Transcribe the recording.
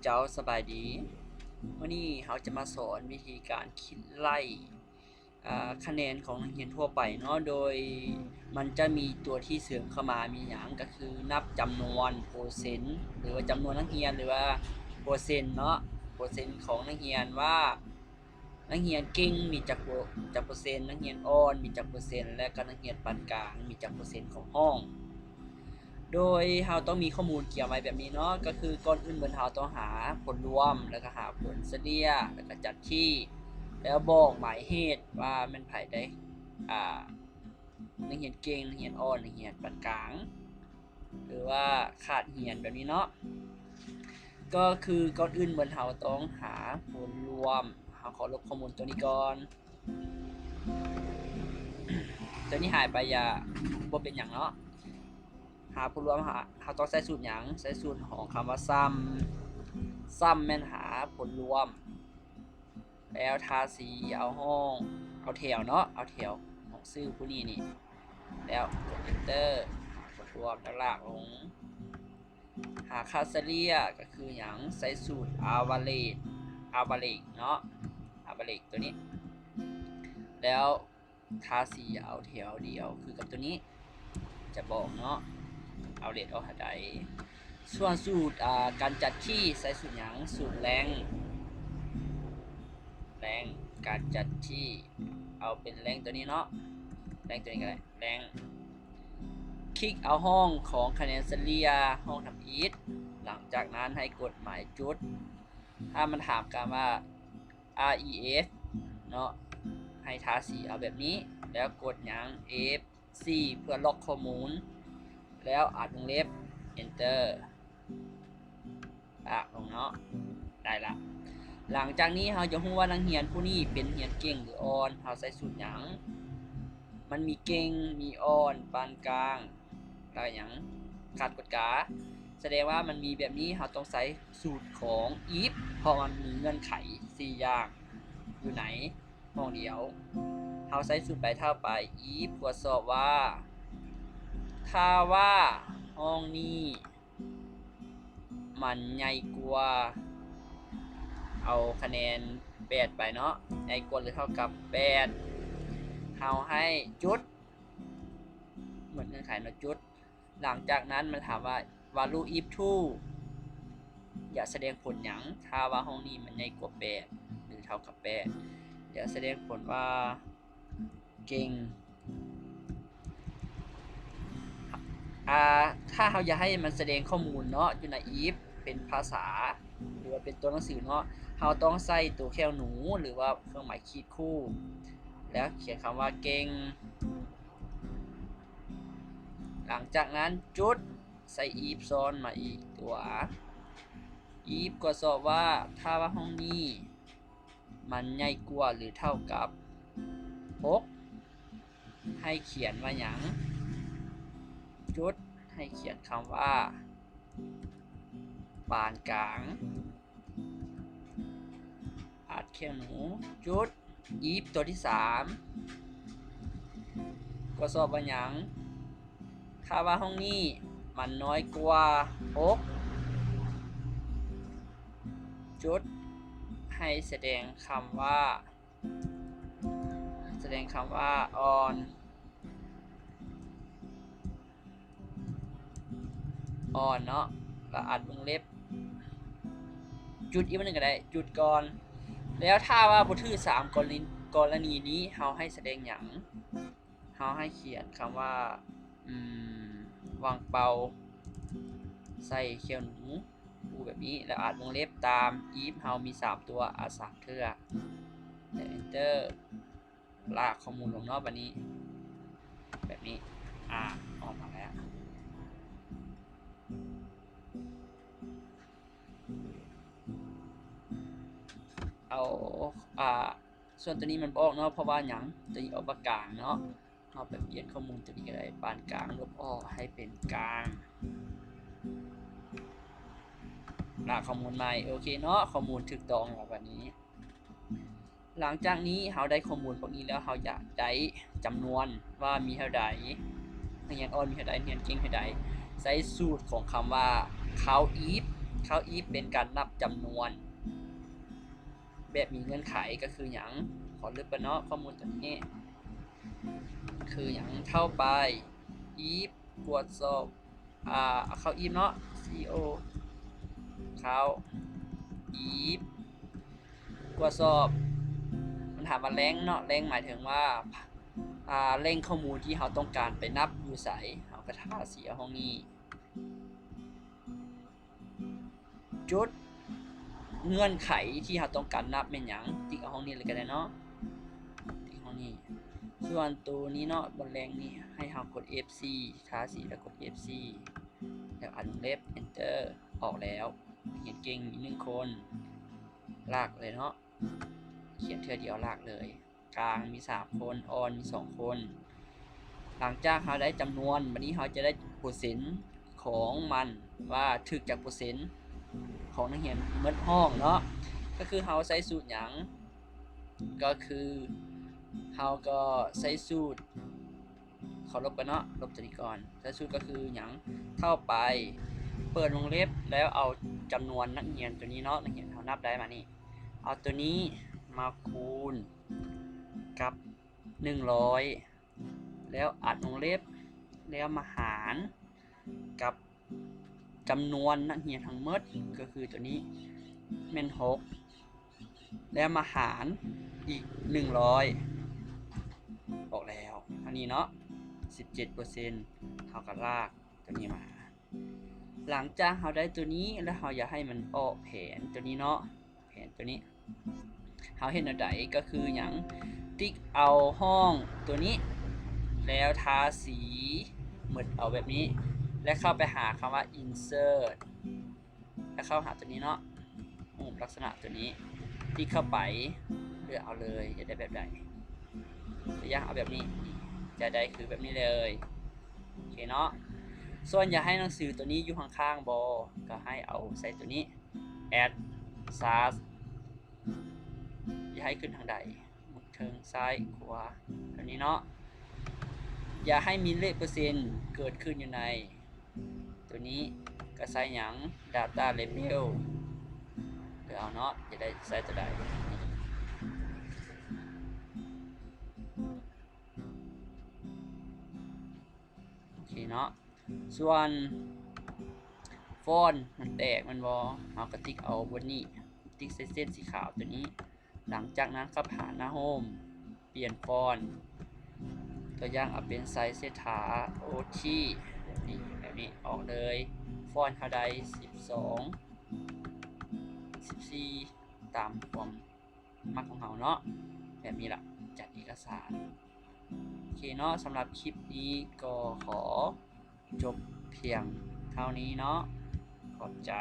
ເຈົ້າ ສະບາຍດີ. ມື້ນີ້ເຮົາຈະມາສອນວິທີການຄິດໄລ່ ອາ ຄະແນນຂອງນັກຮຽນທົ່ວໄປເນາະ, ໂດຍມັນຈະມີຕົວທີ່ເສີມເຂົ້າມາ ມີຫຍັງ ກໍຄືນັບຈຳນວນເປີເຊັນ ຫຼືວ່າຈຳນວນນັກຮຽນ ຫຼືວ່າເປີເຊັນເນາະ, ເປີເຊັນຂອງນັກຮຽນວ່າ ນັກຮຽນເກັ່ງມີຈັກເປີ ຈັກເປີເຊັນ, ນັກຮຽນອ່ອນມີຈັກເປີເຊັນ ແລະ ກໍນັກຮຽນປານກາງມີຈັກເປີເຊັນຂອງຫ້ອງ. ໂດຍເຮົາຕ້ອງມີຂໍ້ມູນກຽມໄວ້ແບບນີ້ເນາະ, ກໍຄືກ່ອນອື່ນເໝິດເຮົາຕ້ອງຫາຜົນລວມ ແລ້ວກໍຫາຜົນສະເລ່ຍ ແລ້ວກໍຈັດທີ່ ແລ້ວບອກໝາຍເຫດວ່າແມ່ນໃຜໄດ້ ອາ ນັກຮຽນເກັ່ງ, ນັກຮຽນອ່ອນ, ນັກຮຽນປານກາງ ຫຼືວ່າຂາດຮຽນແບບນີ້ເນາະ. ກໍຄືກ່ອນອື່ນເໝິດເຮົາຕ້ອງຫາຜົນລວມ. ເຮົາຂໍລົບຂໍ້ມູນຕົວນີ້ກ່ອນ. ຕົວນີ້ຫາຍໄປ ຢ່າ ບໍ່ເປັນຫຍັງເນາະ. ຫາຜົນລວມ ເຮົາ ເຮົາຕ້ອງໃຊ້ສູດຫຍັງ? ໃຊ້ສູດຂອງຄຳວ່າຊຳ. ຊຳແມ່ນຫາຜົນລວມ. ແລ້ວທາສີເອົາຫ້ອງ ເອົາແຖວເນາະ, ເອົາແຖວຂອງຊື່ຜູ້ນີ້ນີ້ ແລ້ວກົດເອັນເຕີ ກົດລວມ ແລ້ວລາກລົງ. ຫາຄ່າສະເລ່ຍກໍຄືຫຍັງ? ໃຊ້ສູດອາເວີເຣດ ອາເວີເຣດເນາະ, ອາເວີເຣດຕົວນີ້ ແລ້ວ ທາສີເອົາແຖວດຽວຄືກັບຕົວນີ້ ຈະບອກເນາະ ເອົາເຣດອອກເທົ່າໃດ. ສ່ວນສູດ ອາ ການຈັດທີ່ ໃຊ້ສູດຫຍັງ? ສູດແຣງ ແຣງ ການຈັດທີ່ ເອົາເປັນແຣງຕົວນີ້ເນາະ, ແຣງຕົວນີ້ກໍໄດ້ ແຣງ. ຄລິກເອົາຫ້ອງຂອງຄະແນນສະເລ່ຍ ຫ້ອງທຳອິດ, ຫຼັງຈາກນັ້ນໃຫ້ກົດໝາຍຈຸດ. ຖ້າມັນຖາມກັນວ່າ ອາ ອີ ເອັຟ ເນາະ, ໃຫ້ທາສີເອົາແບບນີ້ ແລ້ວກົດຫຍັງ? ເອັຟສີ່ ເພື່ອລັອກຂໍ້ມູນ ແລ້ວອັດວົງເລັບ ເອັນເຕີ ອາ ລົງເນາະ, ໄດ້ລະ. ຫຼັງຈາກນີ້ເຮົາຈະຮູ້ວ່ານັກຮຽນຜູ້ນີ້ເປັນຮຽນເກັ່ງ ຫຼື ອ່ອນ, ເຮົາໃຊ້ສູດຫຍັງ? ມັນມີເກັ່ງ, ມີອ່ອນ, ປານກາງ ແລ້ວຫຍັງ? ຂາດກວດກາ. ສະແດງວ່າມັນມີແບບນີ້ ເຮົາຕ້ອງໃຊ້ສູດຂອງ if ເພາະມັນມີເງື່ອນໄຂສີ່ຢ່າງຢູ່ໃນຫ້ອງດຽວ. ເຮົາໃຊ້ສູດໃບເທົ່າໄປ if ກວດສອບວ່າ ຖ້າວ່າຫ້ອງນີ້ມັນໃຫຍ່ກວ່າ ເອົາຄະແນນແປດໄປເນາະ, ໃຫຍ່ກວ່າ ຫຼື ເທົ່າກັບແປດ ເຮົາໃຫ້ຈຸດ ໝົດເງື່ອນໄຂເນາະ ຈຸດ. ຫຼັງຈາກນັ້ນມັນຖາມວ່າ value if true ຢາກສະແດງຜົນຫຍັງ? ຖ້າວ່າຫ້ອງນີ້ມັນໃຫຍ່ກວ່າແປດ ຫຼື ເທົ່າກັບແປດ ຢາກສະແດງຜົນວ່າເກັ່ງ. ອາ ຖ້າເຮົາຢາກໃຫ້ມັນສະແດງຂໍ້ມູນເນາະ ຢູ່ໃນ if ເປັນພາສາ ຫຼືວ່າເປັນຕົວໜັງສືເນາະ, ເຮົາຕ້ອງໃສ່ຕົວແຂ້ວໜູ ຫຼືວ່າເຄື່ອງໝາຍຂີດຄູ່ ແລ້ວຂຽນຄຳວ່າເກັ່ງ. ຫຼັງຈາກນັ້ນຈຸດ ໃສ່ if ຊ້ອນມາອີກຕົວະ if ກວດສອບວ່າ ຖ້າວ່າຫ້ອງນີ້ມັນໃຫຍ່ກວ່າ ຫຼື ເທົ່າກັບຫົກ ໃຫ້ຂຽນວ່າຫຍັງ? ຈຸດ ໃຫ້ຂຽນຄຳວ່າປານກາງ ອັດແຂ້ວໜູ ຈຸດ if ຕົວທີສາມ ກວດສອບວ່າຫຍັງ? ຖ້າວ່າຫ້ອງນີ້ມັນນ້ອຍກວ່າຫົກ ຈຸດ ໃຫ້ສະແດງຄຳວ່າ ສະແດງຄຳວ່າອ່ອນ ອ່ອນເນາະ ແລ້ວອັດວົງເລັບ ຈຸດອີກອັນໜຶ່ງກໍໄດ້ ຈຸດກ່ອນ. ແລ້ວຖ້າວ່າບໍ່ຖືກສາມກໍລະນີນີ້ ເຮົາໃຫ້ສະແດງຫຍັງ? ເຮົາໃຫ້ຂຽນຄຳວ່າ ອືມ ວາງເປົ່າ ໃສ່ແຂ້ວໜູ ອູແບບນີ້ ແລ້ວອັດວົງເລັບຕາມ if ເຮົາມີສາມຕົວ ອັດສາມເທື່ອ ແລ້ວ enter ລາກຂໍ້ມູນລົງເນາະ ບາດນີ້ ແບບນີ້ ອາ ອອກມາແລ້ວ ເອົາ ອາ ສ່ວນຕົວນີ້ມັນບໍ່ອອກເນາະ ເພາະວ່າຫຍັງ? ຕົວນີ້ອອກວ່າກາງເນາະ. ເຮົາໄປປ່ຽນຂໍ້ມູນຕົວນີ້ກໍໄດ້ ປານກາງ ລົບອອກໃຫ້ເປັນກາງ ລາກຂໍ້ມູນໃໝ່. ໂອເຄເນາະ ຂໍ້ມູນຖືກຕ້ອງແລ້ວບັດນີ້. ຫຼັງຈາກນີ້ເຮົາໄດ້ຂໍ້ມູນພວກນີ້ແລ້ວ ເຮົາຢາກໄດ້ຈຳນວນວ່າມີເທົ່າໃດ ນັກຮຽນອ່ອນມີເທົ່າໃດ ນັກຮຽນເກັ່ງເທົ່າໃດ ໃຊ້ສູດຂອງຄຳວ່າ count if ເຂົ້າ if ເປັນການນັບຈຳນວນແບບມີເງື່ອນໄຂ ກໍຄືຫຍັງ? ຂໍລຶບກ່ອນເນາະ ຂໍ້ມູນຕົວນີ້ຄືຫຍັງ? ເຂົ້າໄປ if ກວດສອບ ອາ ເຂົ້າ if ເນາະ C O ເຂົ້າ if ກວດສອບ ມັນຖາມວ່າ rank ເນາະ rank ໝາຍເຖິງວ່າ ອາ rank ຂໍ້ມູນທີ່ເຮົາຕ້ອງການໄປນັບຢູ່ໃສ ເຮົາກໍທາສີເອົາຫ້ອງນີ້ ຈຸດເງື່ອນໄຂທີ່ເຮົາຕ້ອງການນັບແມ່ນຫຍັງ? ຕິກເອົາຫ້ອງນີ້ເລີຍກໍໄດ້ເນາະ ຕິກຫ້ອງນີ້ ສ່ວນໂຕນີ້ເນາະ ບ່ອນ rank ນີ້ ໃຫ້ເຮົາກົດ F ສີ່ ທາສີແລ້ວກົດ F ສີ່ ແລ້ວອັດວົງເລັບ enter ອອກແລ້ວ ນັກຮຽນເກັ່ງມີໜຶ່ງຄົນ ລາກເລີຍເນາະ ຂຽນເທື່ອດຽວລາກເລີຍ ກາງມີສາມຄົນ ອ່ອນມີສອງຄົນ ຫຼັງຈາກເຮົາໄດ້ຈຳນວນ ບັດນີ້ເຮົາຈະໄດ້ເປີເຊັນຂອງມັນ ວ່າຖືກຈັກເປີເຊັນຂອງນັກຮຽນໝົດຫ້ອງເນາະ ກໍຄືເຮົາໃຊ້ສູດຫຍັງ? ກໍຄືເຮົາກໍໃຊ້ສູດ ຂໍລົບກ່ອນເນາະ ລົບຕົວນີ້ກ່ອນ ໃຊ້ສູດກໍຄືຫຍັງ? ເຂົ້າໄປ ເປີດວົງເລັບ ແລ້ວເອົາຈຳນວນນັກຮຽນຕົວນີ້ເນາະ ນັກຮຽນເຮົານັບໄດ້ມານີ້ ເອົາຕົວນີ້ມາຄູນກັບໜຶ່ງຮ້ອຍ ແລ້ວອັດວົງເລັບ ແລ້ວມາຫານກັບຈຳນວນນັກຮຽນທັງໝົດ ກໍຄືຕົວນີ້ແມ່ນຫົກ ແລ້ວມາຫານອີກໜຶ່ງຮ້ອຍ ອອກແລ້ວ ເທົ່ານີ້ເນາະ ສິບເຈັດເປີເຊັນ ເຮົາກໍລາກຕົວນີ້ມາ ຫຼັງຈາກເຮົາໄດ້ຕົວນີ້ແລ້ວ ເຮົາຢາກໃຫ້ມັນອອກແຜນຕົວນີ້ເນາະ ແຜນຕົວນີ້ ເຮົາເຮັດແນວໃດ? ກໍຄືຫຍັງ? ຕິກເອົາຫ້ອງຕົວນີ້ ແລ້ວທາສີໝົດເອົາແບບນີ້ ແລ້ວເຂົ້າໄປຫາຄຳວ່າ insert ແລ້ວເຂົ້າຫາຕົວນີ້ເນາະ ຮູບລັກສະນະຕົວນີ້ ຕິກເຂົ້າໄປ ເລືອກເອົາເລີຍ ຢາກໄດ້ແບບໃດ ຕົວຢ່າງເອົາແບບນີ້ ຈະໄດ້ຄືແບບນີ້ເລີຍ ໂອເຄເນາະ ສ່ວນຢາກໃຫ້ໜັງສືຕົວນີ້ຢູ່ຂ້າງໆບໍ່ ກໍໃຫ້ເອົາໃສ່ຕົວນີ້ add search ຢາກໃຫ້ຂຶ້ນທາງໃດ? ເທິງ ຊ້າຍ ຂວາ ແບບນີ້ເນາະ ຢາກໃຫ້ມີເລກເປີເຊັນເກີດຂຶ້ນຢູ່ໃນຕົວນີ້ ກໍໃສ່ຫຍັງ? Data Label ເລືອກເອົາເນາະ ຢາກໄດ້ໃສ່ຕົວໃດ ໂອເຄເນາະ ສ່ວນຟອນມັນແຕກແມ່ນບໍ່? ເຮົາກໍຕິກເອົາບົດນີ້ ຕິກໃສ່ເສັ້ນສີຂາວຕົວນີ້ ຫຼັງຈາກນັ້ນເຂົ້າໄປຫາໜ້າໂຮມ ປ່ຽນຟອນ ຕົວຢ່າງເອົາເປັນໄຊເສດຖາ ໂອທີ ນີ້ ແບບນີ້ອອກເລີຍ ຟອນເຮົາໄດ້ສິບສອງ ສິບສີ່ ຕາມຄວາມມັກຂອງເຮົາເນາະ ແບບນີ້ລະ ຈັດເອກະສານ ໂອເຄເນາະ ສຳລັບຄລິບນີ້ກໍຂໍຈົບພຽງເທົ່ານີ້ເນາະ ຂອບໃຈ.